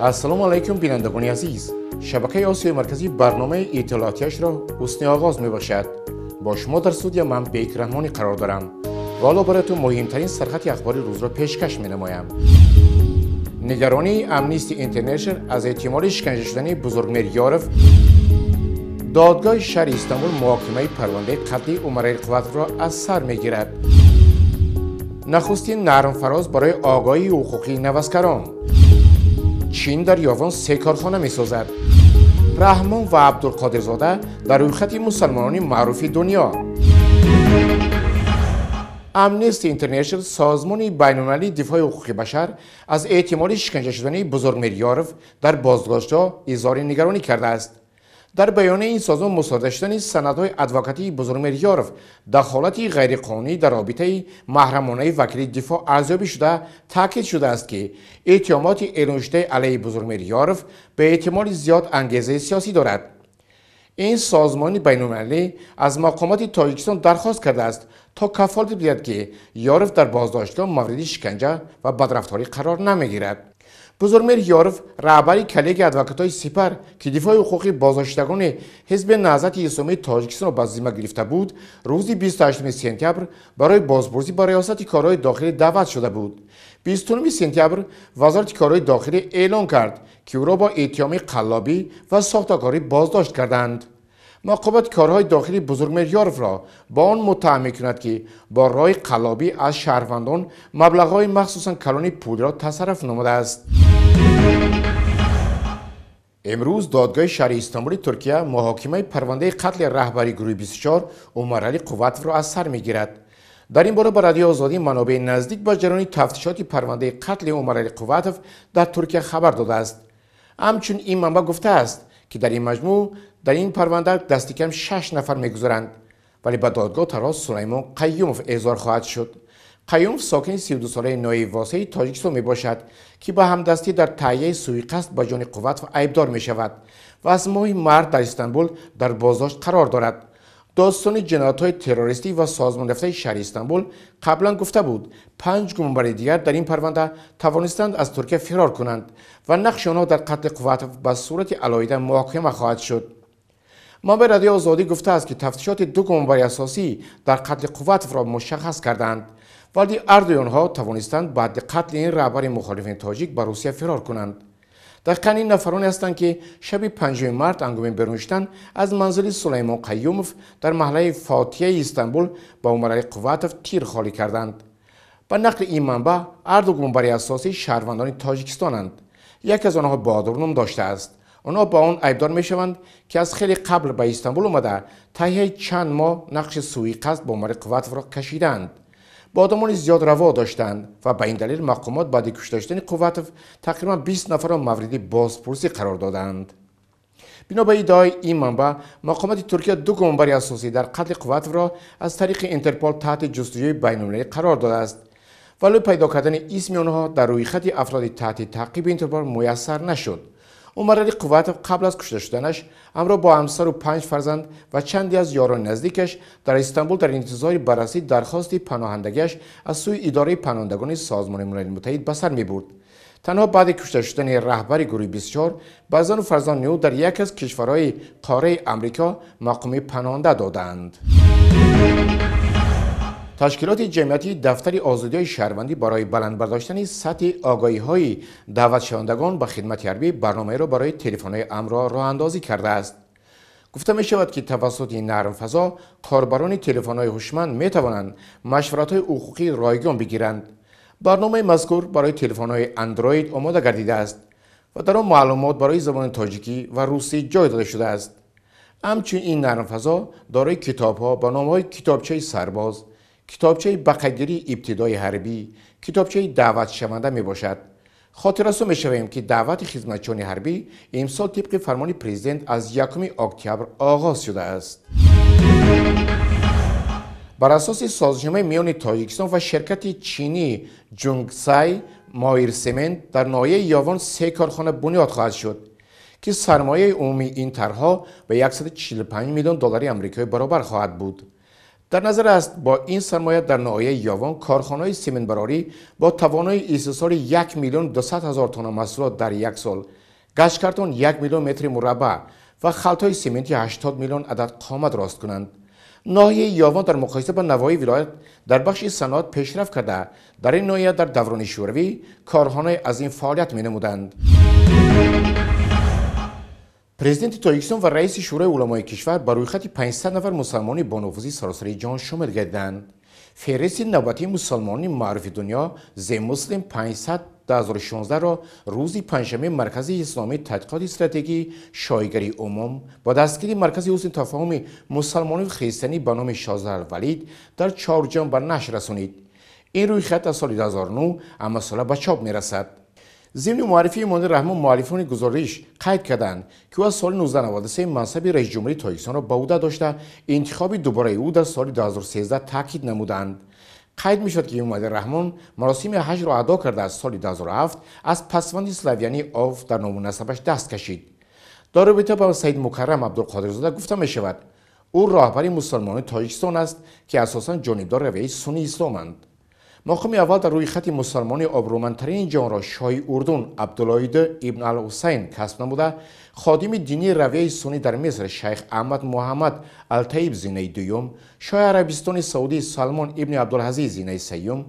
Ассалому алайкум, бинандагони азиз. Шабакаи Осиёи Марказӣ барномаи иттилоотияшро ҳусни оғоз мебошад. Бо шумо дар студия ман Бек Раҳмонӣ қарор дорам ва ҳоло бароятон муҳимтарин сархати ахбори рӯзро пешкаш менамоям. Нигаронии Амнисти Интернешнл аз эҳтимоли шиканҷа шудани Бузургмеҳр Ёров. Додгоҳи шаҳри Истанбул муҳокимаи парвандаи қатли Умарали Қувватовро аз сар мегирад. Нахустин нармфароз барои огоҳии ҳуқуқии наваскарон. Чин дар Ёвон се корхона месозад. Раҳмон ва Абдулқодирзода дар рӯйхати мусалмонони маъруфи дунё. Амнести Интернешнл, созмони байналмилалии дифои ҳуқуқи башар, аз эҳтимоли шиканҷа шудани Бузургмеҳр Ёров дар боздоштгоҳ изҳори нигаронӣ кардааст. Дар баёнияи ин созмон мусодира шудани санадҳои адвокатии Бузургмеҳр Ёров дахолати ғайриқонунӣ дар робитаи маҳрамонаи вакили дифоъ арзёбӣ шуда, таъкид шудааст, ки иттиҳомоти эълоншудаи алайҳи Бузургмеҳр Ёров ба эҳтимоли зиёд ангезаи сиёсӣ дорад. Ин созмони байналмилалӣ аз мақомоти Тоҷикистон дархост кардааст, то кафолат бидиҳад, ки Ёров дар боздоштгоҳ мавриди шиканҷа ва бадрафторӣ қарор намегирад. Бузургмеҳр Ёров, раҳбари коллегияи адвокатҳои Сипар, ки дифои ҳуқуқи боздоштшудагони Ҳизби Наҳзати Исломии Тоҷикистонро ба зимма гирифта буд, рӯзи 28 сентябр барои бозпурсӣ ба Риёсати корҳои дохилӣ даъват шуда буд. 29 сентябр Вазорати корҳои дохилӣ эълон кард, ки ӯро бо иттиҳоми қаллобӣ ва сохтакорӣ боздошт карданд. Мақомоти корҳои дохилӣ Бузургмеҳр Ёровро бо он муттаҳам мекунад, ки бо роҳи қаллобӣ аз шаҳрвандон маблағҳои махсусан калони пулиро тасарруф намудааст. Имрӯз додгоҳи шаҳри Истанбули Туркия муҳокимаи парвандаи қатли раҳбари гурӯҳи 24 Умарали Қувватовро аз сар мегирад. Дар ин бора ба Радиои Озодӣ манобеи наздик ба ҷараёни тафтишоти парвандаи қатли Умарали Қувватов дар Туркия хабар додааст. Ҳамчун ин манбаъ гуфтааст, ки дар ин маҷмӯъ дар ин парванда дасти кам 6 нафар мегузаранд, вале ба додгоҳ танҳо Сулаймон Қаюмов эҳзор хоҳад шуд. Қаюмов сокини 32-солаи ноҳияи Восеи Тоҷикистон мебошад, ки ба ҳамдастӣ дар таҳияи суиқасд ба ҷони Қувватов айбдор мешавад ва аз моҳи март дар Истанбул дар боздошт қарор дорад. Достони ҷиноятҳои террористӣ ва созмонёфтаи шаҳри Истанбул қаблан гуфта буд, 5 гумонбари дигар дар ин парванда тавонистанд аз Туркия фирор кунанд ва нақши онҳо дар қатли Қувватов ба сурати алоҳида муҳокима хоҳад шуд. Манбаи Радиои Озодӣ гуфтааст, ки тафтишоти 2 гумонбари асосӣ дар қатли Қувватовро мушаххас карданд, вале ҳардуи онҳо тавонистанд баъди қатли ин раҳбари мухолифини тоҷик ба Русия фирор кунанд. Дақиқан ин нафароне ҳастанд, ки шаби 5 март ҳангоми берун шудан аз манзили Сулаймон Қаюмов дар маҳаллаи Фотияи Истанбул ба Умарали Қувватов тир холӣ карданд. Ба нақли ин манбаъ, ҳарду гумонбари асосӣ шаҳрвандони Тоҷикистонанд. Яке аз онҳо Баҳодур ном доштааст. Онҳо ба он айбдор мешаванд, ки аз хеле қабл ба Истанбул омада, таҳияи чанд моҳ нақши суиқасд ба Умари Қувватовро кашиданд. Ба одамони зиёд раво доштанд ва ба ин далел мақомот баъди кушта шудани Қувватов тақрибан 20 нафарро мавриди бозпурсӣ қарор доданд. Бино ба иддаои ин манбаъ, мақомоти Туркия 2 гумонбари асосӣ дар қатли Қувватовро аз тариқи Интерпол таҳти ҷустуҷӯи байналмилалӣ қарор додааст, вале пайдо кардани исми онҳо дар рӯйхати афроди таҳти таъқиби Интерпол муяссар нашуд. Умарали Қувватов қабл аз кушта шуданаш ҳамроҳ бо ҳамсару 5 фарзанд ва чанде аз ёрони наздикаш дар Истанбул дар интизори баррасии дархости паноҳандагиаш аз сӯи идораи паноҳандагони Созмони Милали Муттаҳид ба сар мебурд. Танҳо баъди кушта шудани раҳбари гурӯҳи 24 ба зану фарзандони ӯ дар яке аз кишварҳои қораи Амрико мақоми паноҳанда доданд. Ташкилоти ҷамъиятии Дафтари озодиҳои шаҳрвандӣ барои баланд бардоштани сатҳи огоҳиҳои даъватшавандагон ба хидмати ҳарбӣ барномаеро барои телефонҳои амро роҳандозӣ кардааст. Гуфта мешавад, ки тавассути нармфазо корбарони телефонҳои ҳушманд метавонанд машваратҳои ҳуқуқии ройгон бигиранд. Барномаи мазкур барои телефонҳои Андроид омода гардидааст ва дар он маълумот барои забони тоҷикӣ ва русӣ ҷой дода шудааст. Ҳамчунин ин нармфазо дорои китобҳо ба номҳои Китобчаи сарбоз, китобчаи бақайдгирии ибтидои ҳарбӣ, китобчаи даъватшаванда мебошад. Хотиррасон мешавем, ки даъвати хизматчиёни ҳарбӣ имсол тибқи фармони президент аз 1 октябр оғоз шудааст. Бар асоси созишномаи миёни Тоҷикистон ва ширкати чинӣ Ҷунгсай Моир Семент дар ноҳияи Ёвон 3 корхона бунёд хоҳад шуд, ки сармояи умумии ин тарҳҳо ба 145 миллион доллари амрикоӣ баробар хоҳад буд. Дар назар аст, бо ин сармоя дар ноҳияи Ёвон корхонаҳои сементбарорӣ бо тавоноии истеҳсоли 1 200 000 тонна маҳсулот дар як сол Гачкартон 1 миллион метри мураббаъ ва халтаҳои сементи 80 миллион адад қомат рост кунанд. Ноҳияи Ёвон дар муқоиса ба навоҳии вилоят дар бахши саноат пешрафт карда, дар ин ноҳия дар даврони шӯравӣ корхонаи азим фаъолият менамуданд. Президенти Тоҷикистон ва раиси Шӯрои уламои кишвар ба рӯйхати 500 нафар мусалмони бонуфузи саросари ҷаҳон шомил гардиданд. Феҳристи навбатии мусалмонони маъруфи дунё The Muslim 500 2016-ро рӯзи панҷшанбе Маркази исломии тадқиқоти стратегӣ шоигарии умум бо дастгирии Маркази ҳусни тафоҳуми мусалмонию христианӣ ба номи Шоҳзода Валид дар Чорҷон ба нашр расонид. Ин рӯйхат аз соли 2009 ҳамасола ба чоп мерасад. Зимни муаррифии Эмомалӣ Раҳмон муаллифони гузориш қайд карданд, ки ӯ аз соли 1993 мансаби раисҷумҳурии Тоҷикистонро ба ӯҳда дошта, интихоби дубораи ӯ дар соли 2013 таъкид намуданд. Қайд мешавад, ки Эмомалӣ Раҳмон маросими ҳаҷро адо карда, аз соли 2007 аз пасванди славянии ов дар ному насабаш даст кашид. Дар робита ба Саид Мукаррам Абдулқодирзода гуфта мешавад, ӯ роҳбари мусалмонони Тоҷикистон аст, ки асосан ҷонибдор равияи сунни исломанд. Мақоми аввал дар рӯйхати мусалмони обрӯмандтарини ҷаҳонро шоҳи Урдун Абдуллоҳи ибн ал-Ҳусайн касб намуда, ходими динии равияи суннӣ дар Миср шайх Аҳмад Муҳаммад Алтаиб зинаи дуюм, шоҳи Арабистони Саудӣ Салмон ибни Абдулазиз зинаи сеюм,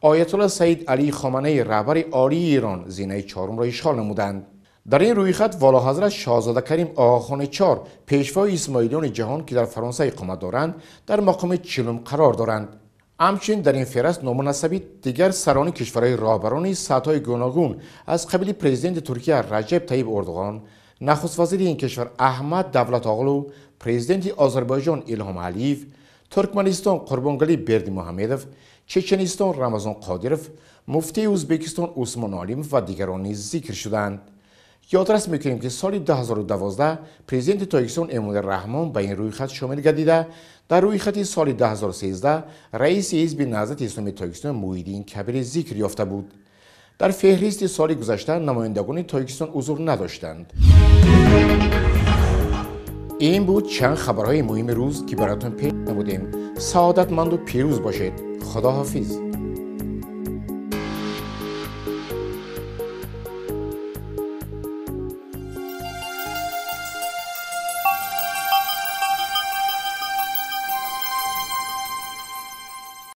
оятулло Саид Алии Хоманаи раҳбари олии Эрон зинаи чорумро ишғол намуданд. Дар ин рӯйхат волоҳазрат Шоҳзода Карим Оғохони чор, пешвои исмоилиёни ҷаҳон, ки дар Фаронса иқомат доранд, дар мақоми чилум қарор доранд. Ҳамчунин дар ин феҳрист ному насаби дигар сарони кишварҳои роҳбарони сатҳҳои гуногун аз қабили президенти Туркия Раҷаб Таиб Эрдоғон, нахуствазири ин кишвар Аҳмад Давлатоғлу, президенти Озарбойҷон Илҳом Алиев, Туркманистон Қурбонгалӣ Бердимуҳамедов, Чеченистон Рамазон Қодиров, муфтии Ӯзбекистон Усмон Олимов ва дигарон низ зикр шуданд. Ёдрас мекунем, ки соли 2012 президенти Тоҷикистон Эмомалӣ Раҳмон ба ин рӯйхат шомил гардида, дар рӯйхати соли 2013 раиси ҳизби Наҳзати исломии Тоҷикистон Муҳиддин Кабирӣ зикр ёфта буд. Дар феҳристи соли гузашта намояндагони Тоҷикистон ҳузур надоштанд. Ин буд чанд хабарҳои муҳими рӯз, ки бароятон пеш намудем. Саодатманду пирӯз бошед. Худоҳофиз.